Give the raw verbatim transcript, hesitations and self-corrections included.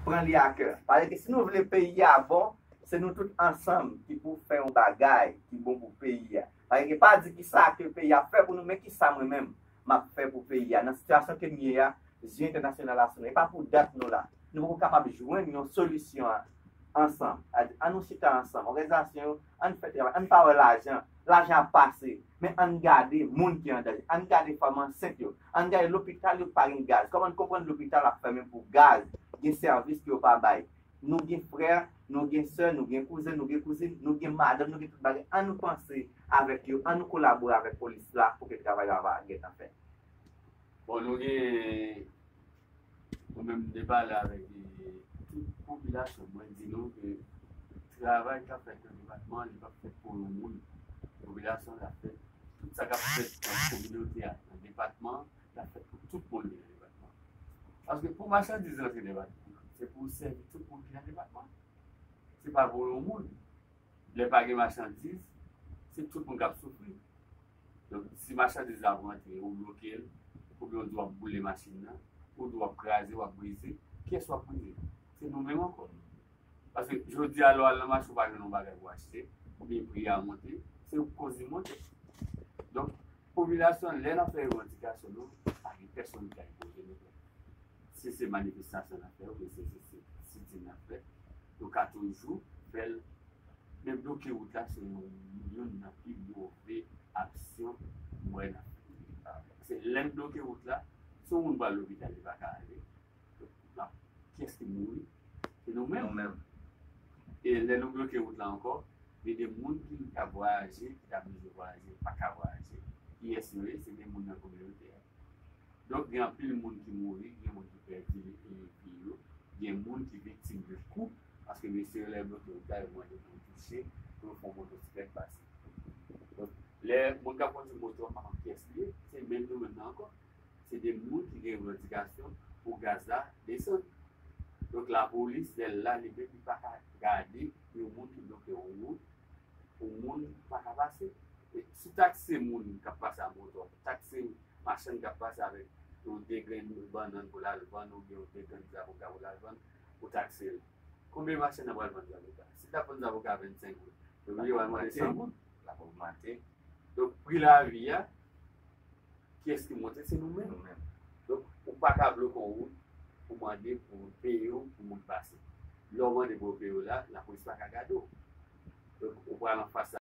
Pran li a kè. Paske si nou vle peyi a bon, se nou tout ansanm ki pou fè yon bagay ki bon pou peyi a. Paske pa di ki sa ke peyi a fè pou nou, men ki sa mwen menm m ap fè pou peyi a. Nan sitiyasyon ke n ye a, zye entènasyonal la sou nou. E pa pou dat nou la. Nou poko kapab jwenn yon solisyon ansanm. Ann nou chita ansanm. Òganizasyon yo, ann fè travay. Ann pa wè lajan. Lajan ap pase. Men ann gade moun ki an danje. Ann gade fanm ansent yo. Ann gade lopital yo ki pa gen gaz. Kòman n konprann lopital ap fèmen pou gaz? Gen sèvis ke yo pa bay. Nou gen frè, nou gen sè, nou gen kouzen, nou gen kouzin, nou gen madanm, nou gen tout bagay. Ann nou panse avèk yo, ann nou kolabore avèk polis la pou ke travay la va gentan fèt. Bon, nou gen, mwen menm m te pale avèk e, tout popilasyon, mwen di nou ke travay k ap fèt nan depatman an, li p ap fèt pou yon moun. Popilasyon an, l ap fèt, tout sa k ap fèt nan kominote a, nan depatman an, l ap fèt pou tout moun ki nan depatman an. Paske pou machandiz rantre nan depatman an, se pou sèvi tout moun ki nan depatman an. Se pa pou yon moun. Lè pa gen machandiz, se tout moun k ap soufri. Donk, si machandiz la ap rantre, ou bloke l, oubyen ou di w ap boule machin nan, ou di w ap kraze, w ap brize, kiyès w ap brize? Se nou menm ankò. Paske jodi a, lè w al nan mache, ou pa jwenn yon bagay pou w achte, oubyen pri a monte, se ou k koz li monte. Donk, popilasyon, lè n ap fè revandikasyon nou, pa gen pèsonn ki ka enpoze nou. Si se manifestasyon n ap fè, oubyen se, se, se sitin n ap fè, nou ka toujou fè l. Men bloke wout la, se yon, youn nan pi move aksyon m wè n ap fè. Se lè n bloke wout la, si yon moun pral lopital, li pa ka ale. Donk, n ap, kiyès ki mouri? Se nou menm. Nou menm. E lè nou bloke wout la ankò, gen de moun ki t ap vwayaje, ki t ap bezwen vwayaje, pa ka vwayaje. Kiyès yo ye? Se de moun nan kominote a. Donk, gen anpil moun ki mouri, gen moun ki pèdi vi yo, gen moun ki viktim de kou, paske mesye yo lè yo bloke wout la, yo mande pou yo touche, pou yo fè yon motosiklèt pase. Donk, lè moun k ap kondui moto a, pa konn kiyès li ye, se menm nou menm nan ankò. Se de moun ki gen revandikasyon pou gaz la desann. Donk, lapolis, lè l la, li menm, li pa ka gade yon moun ki bloke yon wout, yon moun pa ka pase. E si w takse moun k ap pase a moto, takse machann k ap pase avèk yon de grenn bannann pou l al vann, oubyen yon de grenn zavoka pou l al vann, ou takse l. Konbyen machann nan pral vann zavoka? Si l t ap vann zavoka a vennsenk goud, yo oblije pral mande san goud. L ap ogmante. Donk, pri lavi a, kiyès ki monte? Se nou menm. Nou menm. Donk, ou pa ka bloke yon wout pou mande pou peye w pou moun pase. Lè w mande pou yo peye w la, lapolis pa ka gade w. Donk, ou pral anfas